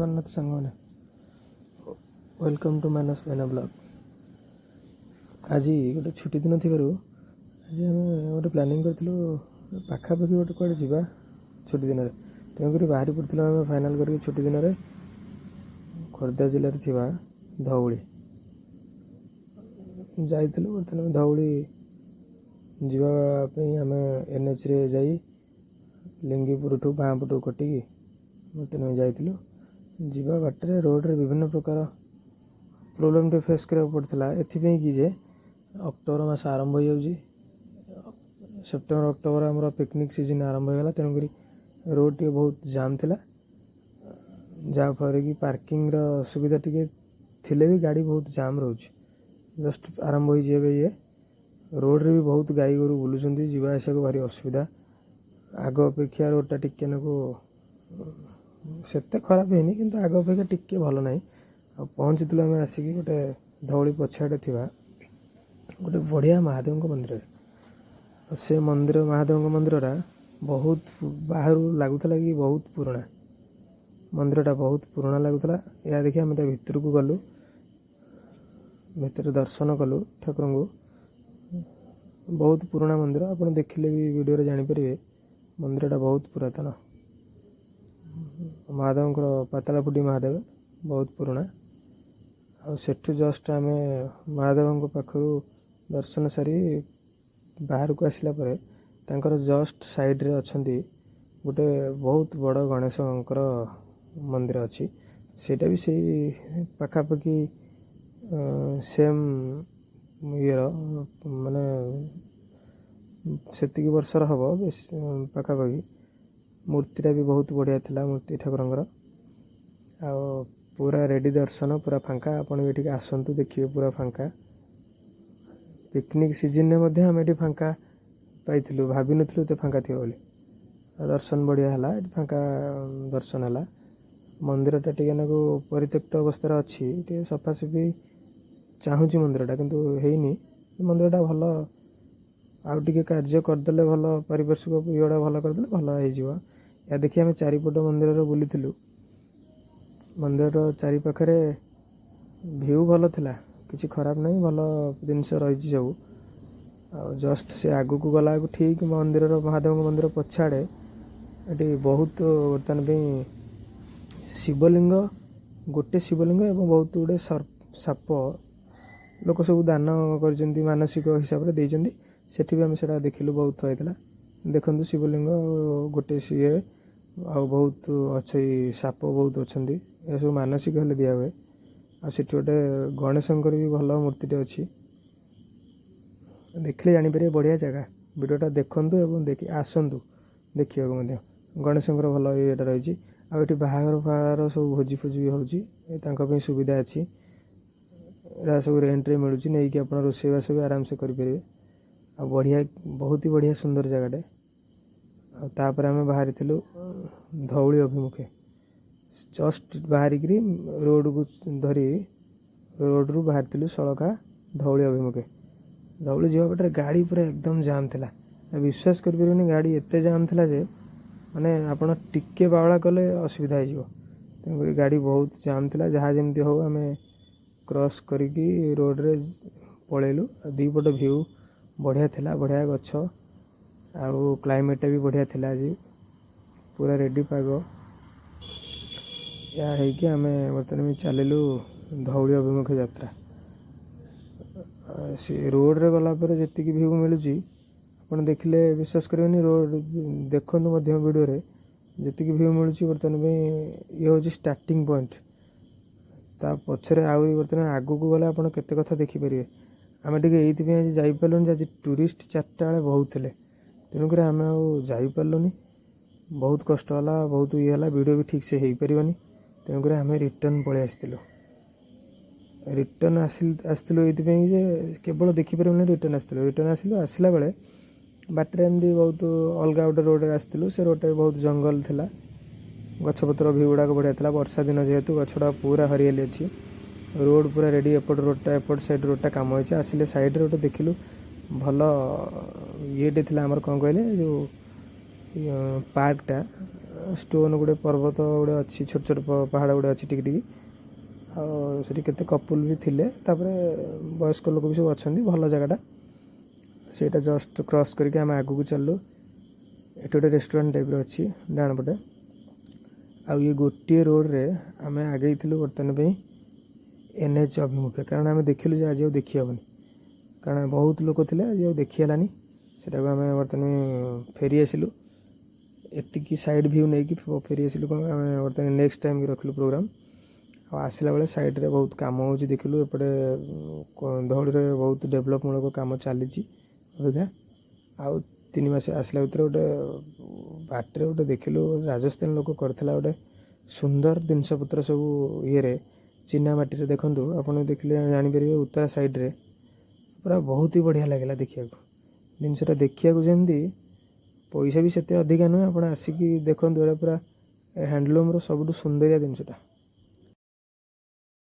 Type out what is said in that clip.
ଜଗନ୍ନାଥ ସାଙ୍ଗମାନେ, welcome to Manas Bhena blog. ଆଜି ଗୋଟେ ଛୁଟି ଦିନ ଥିବାରୁ ଆଜି ଆମେ ଗୋଟେ ପ୍ଲାନିଂ କରିଥିଲୁ, ପାଖାପାଖି ଗୋଟେ କୁଆଡ଼େ ଯିବା ଛୁଟି ଦିନରେ। ତେଣୁକରି ବାହାରି ପଡ଼ିଥିଲୁ ଆମେ ଫାଇନାଲ୍ କରିକି ଛୁଟି ଦିନରେ ଖୋର୍ଦ୍ଧା ଜିଲ୍ଲାରେ ଥିବା ଧଉଳି ଯାଇଥିଲୁ। ବର୍ତ୍ତମାନ ଧଉଳି ଯିବା ପାଇଁ ଆମେ ଏନ୍ଏଚ୍ରେ ଯାଇ ଲିଙ୍ଗିପୁରଠୁ ବାଁ ପଟକୁ କଟିକି ବର୍ତ୍ତମାନ ଯାଇଥିଲୁ। ଯିବା ବାଟରେ ରୋଡ଼ରେ ବିଭିନ୍ନ ପ୍ରକାର ପ୍ରୋବ୍ଲେମ୍ ଟିକେ ଫେସ୍ କରିବାକୁ ପଡ଼ିଥିଲା, ଏଥିପାଇଁ କି ଯେ ଅକ୍ଟୋବର ମାସ ଆରମ୍ଭ ହୋଇଯାଉଛି। ସେପ୍ଟେମ୍ବର, ଅକ୍ଟୋବର ଆମର ପିକନିକ୍ ସିଜନ୍ ଆରମ୍ଭ ହୋଇଗଲା। ତେଣୁକରି ରୋଡ଼ ଟିକେ ବହୁତ ଜାମ୍ ଥିଲା, ଯାହାଫଳରେ କି ପାର୍କିଂର ସୁବିଧା ଟିକେ ଥିଲେ ବି ଗାଡ଼ି ବହୁତ ଜାମ୍ ରହୁଛି। ଜଷ୍ଟ ଆରମ୍ଭ ହୋଇଛି ଏବେ ଇଏ। ରୋଡ଼ରେ ବି ବହୁତ ଗାଈ ଗୋରୁ ବୁଲୁଛନ୍ତି, ଯିବା ଆସିବାକୁ ଭାରି ଅସୁବିଧା। ଆଗ ଅପେକ୍ଷା ରୋଡ଼ଟା ଟିକେ ନାକୁ ସେତେ ଖରାପ ହେଇନି, କିନ୍ତୁ ଆଗ ଅପେକ୍ଷା ଟିକେ ଭଲ ନାହିଁ। ଆଉ ପହଞ୍ଚିଥିଲୁ ଆମେ ଆସିକି ଗୋଟେ ଧଉଳି ପଛଆଡ଼େ ଥିବା ଗୋଟେ ବଢ଼ିଆ ମହାଦେବଙ୍କ ମନ୍ଦିରରେ। ଆଉ ସେ ମନ୍ଦିର, ମହାଦେବଙ୍କ ମନ୍ଦିରଟା ବହୁତ ବାହାରୁ ଲାଗୁଥିଲା କି ବହୁତ ପୁରୁଣା। ମନ୍ଦିରଟା ବହୁତ ପୁରୁଣା ଲାଗୁଥିଲା। ଏହା ଦେଖି ଆମେ ତା ଭିତରକୁ ଗଲୁ, ଭିତରେ ଦର୍ଶନ କଲୁ ଠାକୁରଙ୍କୁ। ବହୁତ ପୁରୁଣା ମନ୍ଦିର, ଆପଣ ଦେଖିଲେ ବି ଭିଡ଼ିଓରେ ଜାଣିପାରିବେ। ମନ୍ଦିରଟା ବହୁତ ପୁରାତନ। ମହାଦେବଙ୍କର ପାତାଳଫୁଟି ମହାଦେବ, ବହୁତ ପୁରୁଣା। ଆଉ ସେଠୁ ଜଷ୍ଟ ଆମେ ମହାଦେବଙ୍କ ପାଖରୁ ଦର୍ଶନ ସାରି ବାହାରକୁ ଆସିଲା ପରେ ତାଙ୍କର ଜଷ୍ଟ ସାଇଡ଼ରେ ଅଛନ୍ତି ଗୋଟେ ବହୁତ ବଡ଼ ଗଣେଶଙ୍କର ମନ୍ଦିର ଅଛି। ସେଇଟା ବି ସେଇ ପାଖାପାଖି ସେମ୍ ଇଏର, ମାନେ ସେତିକି ବର୍ଷର ହେବ ବେଶୀ ପାଖାପାଖି। ମୂର୍ତ୍ତିଟା ବି ବହୁତ ବଢ଼ିଆ ଥିଲା, ମୂର୍ତ୍ତି ଠାକୁରଙ୍କର। ଆଉ ପୁରା ରେଡ଼ି ଦର୍ଶନ, ପୁରା ଫାଙ୍କା। ଆପଣ ବି ଏଠିକି ଆସନ୍ତୁ, ଦେଖିବେ ପୁରା ଫାଙ୍କା। ପିକନିକ୍ ସିଜନରେ ମଧ୍ୟ ଆମେ ଏଠି ଫାଙ୍କା ପାଇଥିଲୁ, ଭାବିନଥିଲୁ ଏତେ ଫାଙ୍କା ଥିବ ବୋଲି। ଆଉ ଦର୍ଶନ ବଢ଼ିଆ ହେଲା, ଏଠି ଫାଙ୍କା ଦର୍ଶନ ହେଲା। ମନ୍ଦିରଟା ଟିକେ ନାକୁ ପରିତ୍ୟକ୍ତ ଅବସ୍ଥାରେ ଅଛି, ଟିକେ ସଫାସଫି ଚାହୁଁଛି ମନ୍ଦିରଟା, କିନ୍ତୁ ହେଇନି। ମନ୍ଦିରଟା ଭଲ ଆଉ ଟିକେ କାର୍ଯ୍ୟ କରିଦେଲେ ଭଲ, ପାରିପାର୍ଶ୍ୱିକ ଇଏଟା ଭଲ କରିଦେଲେ ଭଲ ହେଇଯିବ। ଏହା ଦେଖି ଆମେ ଚାରିପଟ ମନ୍ଦିରରେ ବୁଲିଥିଲୁ। ମନ୍ଦିରର ଚାରିପାଖରେ ଭିଉ ଭଲ ଥିଲା, କିଛି ଖରାପ ନାହିଁ, ଭଲ ଜିନିଷ ରହିଛି ସବୁ। ଆଉ ଜଷ୍ଟ ସେ ଆଗକୁ ଗଲା ବେଳକୁ ଠିକ୍ ମନ୍ଦିରର, ମହାଦେବଙ୍କ ମନ୍ଦିର ପଛଆଡ଼େ ଏଠି ବହୁତ ବର୍ତ୍ତମାନ ପାଇଁ ଶିବଲିଙ୍ଗ, ଗୋଟେ ଶିବଲିଙ୍ଗ ଏବଂ ବହୁତ ଗୁଡ଼ିଏ ସାପ ଲୋକ ସବୁ ଦାନ କରିଛନ୍ତି, ମାନସିକ ହିସାବରେ ଦେଇଛନ୍ତି। ସେଠି ବି ଆମେ ସେଇଟା ଦେଖିଲୁ, ବହୁତ ଥୁଆ ହେଇଥିଲା। ଦେଖନ୍ତୁ, ଶିବଲିଙ୍ଗ ଗୋଟେ ସିଏ, ଆଉ ବହୁତ ଅଛି, ସାପ ବହୁତ ଅଛନ୍ତି। ଏସବୁ ମାନସିକ ହେଲେ ଦିଆ ହୁଏ। ଆଉ ସେଠି ଗୋଟେ ଗଣେଶଙ୍କର ବି ଭଲ ମୂର୍ତ୍ତିଟେ ଅଛି। ଦେଖିଲେ ଜାଣିପାରିବେ, ବଢ଼ିଆ ଜାଗା। ଭିଡ଼ିଓଟା ଦେଖନ୍ତୁ ଏବଂ ଦେଖି ଆସନ୍ତୁ ଦେଖିବାକୁ ମଧ୍ୟ। ଗଣେଶଙ୍କର ଭଲ ଇଏଟା ରହିଛି। ଆଉ ଏଠି ବାହାଘର ଫାହାଘର ସବୁ ଭୋଜି ଫୋଜି ବି ହେଉଛି, ତାଙ୍କ ପାଇଁ ସୁବିଧା ଅଛି। ଏଇଟା ସବୁ ରେଣ୍ଟରେ ମିଳୁଛି, ନେଇକି ଆପଣ ରୋଷେଇବାସ ବି ଆରାମସେ କରିପାରିବେ। ଆଉ ବଢ଼ିଆ, ବହୁତ ହି ବଢ଼ିଆ ସୁନ୍ଦର ଜାଗାଟେ। ଆଉ ତାପରେ ଆମେ ବାହାରିଥିଲୁ ଧଉଳି ଅଭିମୁଖେ। ଜଷ୍ଟ ବାହାରିକିରି ରୋଡ଼କୁ ଧରି ରୋଡ଼ରୁ ବାହାରିଥିଲୁ ସଳଖା ଧଉଳି ଅଭିମୁଖେ। ଧଉଳି ଯିବା ବାଟରେ ଗାଡ଼ି ପୁରା ଏକଦମ ଜାମ୍ ଥିଲା। ବିଶ୍ୱାସ କରିପାରିବେନି, ଗାଡ଼ି ଏତେ ଜାମ୍ ଥିଲା ଯେ ମାନେ ଆପଣ ଟିକେ ବାଉଳା କଲେ ଅସୁବିଧା ହେଇଯିବ। ତେଣୁକରି ଗାଡ଼ି ବହୁତ ଜାମ୍ ଥିଲା। ଯାହା ଯେମିତି ହଉ ଆମେ କ୍ରସ୍ କରିକି ରୋଡ଼ରେ ପଳେଇଲୁ। ଆଉ ଦୁଇ ପଟ ଭିଉ ବଢ଼ିଆ ଥିଲା, ବଢ଼ିଆ ଗଛ, ଆଉ କ୍ଲାଇମେଟ୍ଟା ବି ବଢ଼ିଆ ଥିଲା। ଆଜି ପୁରା ରେଡ଼ି ପାଗ। ଏହା ହେଇକି ଆମେ ବର୍ତ୍ତମାନ ବି ଚାଲିଲୁ ଧଉଳି ଅଭିମୁଖେ ଯାତ୍ରା। ସେ ରୋଡ଼ରେ ଗଲା ପରେ ଯେତିକି ଭିଉ ମିଳୁଛି, ଆପଣ ଦେଖିଲେ ବିଶ୍ୱାସ କରିବେନି। ରୋଡ଼ ଦେଖନ୍ତୁ ମଧ୍ୟ ଭିଡ଼ିଓରେ ଯେତିକି ଭିଉ ମିଳୁଛି। ବର୍ତ୍ତମାନ ପାଇଁ ଇଏ ହେଉଛି ଷ୍ଟାର୍ଟିଂ ପଏଣ୍ଟ। ତା ପଛରେ ଆହୁରି ବର୍ତ୍ତମାନ ଆଗକୁ ଗଲେ ଆପଣ କେତେ କଥା ଦେଖିପାରିବେ। ଆମେ ଟିକେ ଏଇଥିପାଇଁ ଆଜି ଯାଇପାରିଲୁନି ଯେ ଆଜି ଟୁରିଷ୍ଟ 4ଟା ବେଳେ ବହୁତ ଥିଲେ। ତେଣୁକରି ଆମେ ଆଉ ଯାଇପାରିଲୁନି। ବହୁତ କଷ୍ଟ ହେଲା, ବହୁତ ଇଏ ହେଲା, ଭିଡ଼ିଓ ବି ଠିକ୍ ସେ ହେଇପାରିବନି। ତେଣୁକରି ଆମେ ରିଟର୍ନ ପଳେଇ ଆସିଥିଲୁ। ରିଟର୍ନ ଆସିଥିଲୁ ଏଇଥିପାଇଁ ଯେ କେବଳ ଦେଖିପାରିବୁନି, ରିଟର୍ନ ଆସିଥିଲୁ। ରିଟର୍ନ ଆସିଲୁ, ଆସିଲା ବେଳେ ବାଟରେ ଏମିତି ବହୁତ ଅଲଗା ଗୋଟେ ରୋଡ଼ରେ ଆସିଥିଲୁ। ସେ ରୋଡ଼ଟା ବି ବହୁତ ଜଙ୍ଗଲ ଥିଲା, ଗଛପତ୍ର ଭିଉ ଗୁଡ଼ାକ ବଢ଼ିଆ ଥିଲା। ବର୍ଷା ଦିନ ଯେହେତୁ ଗଛଟା ପୁରା ହରିଆଲି ଅଛି। ରୋଡ଼ ପୁରା ରେଡ଼ି। ଏପଟ ରୋଡ଼ଟା, ଏପଟ ସାଇଡ଼ ରୋଡ଼ଟା କାମ ହେଇଛି। ଆସିଲେ ସାଇଡ଼ରେ ଗୋଟେ ଦେଖିଲୁ ଭଲ ଇଏଟେ ଥିଲା, ଆମର କ'ଣ କହିଲେ, ଯେଉଁ ପାର୍କଟା। ଷ୍ଟୋନ୍ ଗୋଟେ ପର୍ବତ ଗୋଟେ ଅଛି, ଛୋଟ ଛୋଟ ପାହାଡ଼ ଗୋଟେ ଅଛି ଟିକେ ଟିକେ। ଆଉ ସେଠି କେତେ କପୁଲ୍ ବି ଥିଲେ, ତାପରେ ବୟସ୍କ ଲୋକ ବି ସବୁ ଅଛନ୍ତି। ଭଲ ଜାଗାଟା ସେଇଟା। ଜଷ୍ଟ କ୍ରସ୍ କରିକି ଆମେ ଆଗକୁ ଚାଲିଲୁ। ଏଠି ଗୋଟେ ରେଷ୍ଟୁରାଣ୍ଟ ଟାଇପ୍ର ଅଛି ଡାହାଣ ପଟେ। ଆଉ ଇଏ ଗୋଟିଏ ରୋଡ଼ରେ ଆମେ ଆଗେଇଥିଲୁ ବର୍ତ୍ତମାନ ପାଇଁ ଏନ୍ଏଚ୍ ଅଭିମୁଖେ, କାରଣ ଆମେ ଦେଖିଲୁ ଯେ ଆଜି ଆଉ ଦେଖି ହେବନି, କାରଣ ବହୁତ ଲୋକ ଥିଲେ, ଆଜି ଆଉ ଦେଖି ହେଲାନି। ସେଟାକୁ ଆମେ ବର୍ତ୍ତମାନ ଫେରି ଆସିଲୁ। ଏତିକି ସାଇଡ଼୍ ଭ୍ୟୁ ନେଇକି ଫେରି ଆସିଲୁ। କ'ଣ ଆମେ ବର୍ତ୍ତମାନ ନେକ୍ସଟ ଟାଇମ୍ ରଖିଲୁ ପ୍ରୋଗ୍ରାମ୍। ଆଉ ଆସିଲା ବେଳେ ସାଇଡ଼୍ରେ ବହୁତ କାମ ହେଉଛି ଦେଖିଲୁ। ଏପଟେ ଧଉଳିରେ ବହୁତ ଡେଭଲପମୂଳକ କାମ ଚାଲିଛି ଅବିକା। ଆଉ 3 ମାସ ଆସିଲା ଭିତରେ ଗୋଟେ ବାଟରେ ଗୋଟେ ଦେଖିଲୁ, ରାଜସ୍ଥାନ ଲୋକ କରିଥିଲା ଗୋଟେ ସୁନ୍ଦର ଜିନିଷପତ୍ର ସବୁ ଇଏରେ, ଚିନା ମାଟିରେ। ଦେଖନ୍ତୁ, ଆପଣ ଦେଖିଲେ ଜାଣିପାରିବେ, ଉତ୍ତରା ସାଇଡ଼୍ରେ ପୁରା ବହୁତ ହି ବଢ଼ିଆ ଲାଗିଲା ଦେଖିବାକୁ ଜିନିଷଟା। ଦେଖିବାକୁ ଯେମିତି, ପଇସା ବି ସେତେ ଅଧିକା ନୁହେଁ। ଆପଣ ଆସିକି ଦେଖନ୍ତୁ, ଏଇଟା ପୁରା ହ୍ୟାଣ୍ଡଲୁମ୍ର ସବୁଠୁ ସୁନ୍ଦରିଆ ଜିନିଷଟା।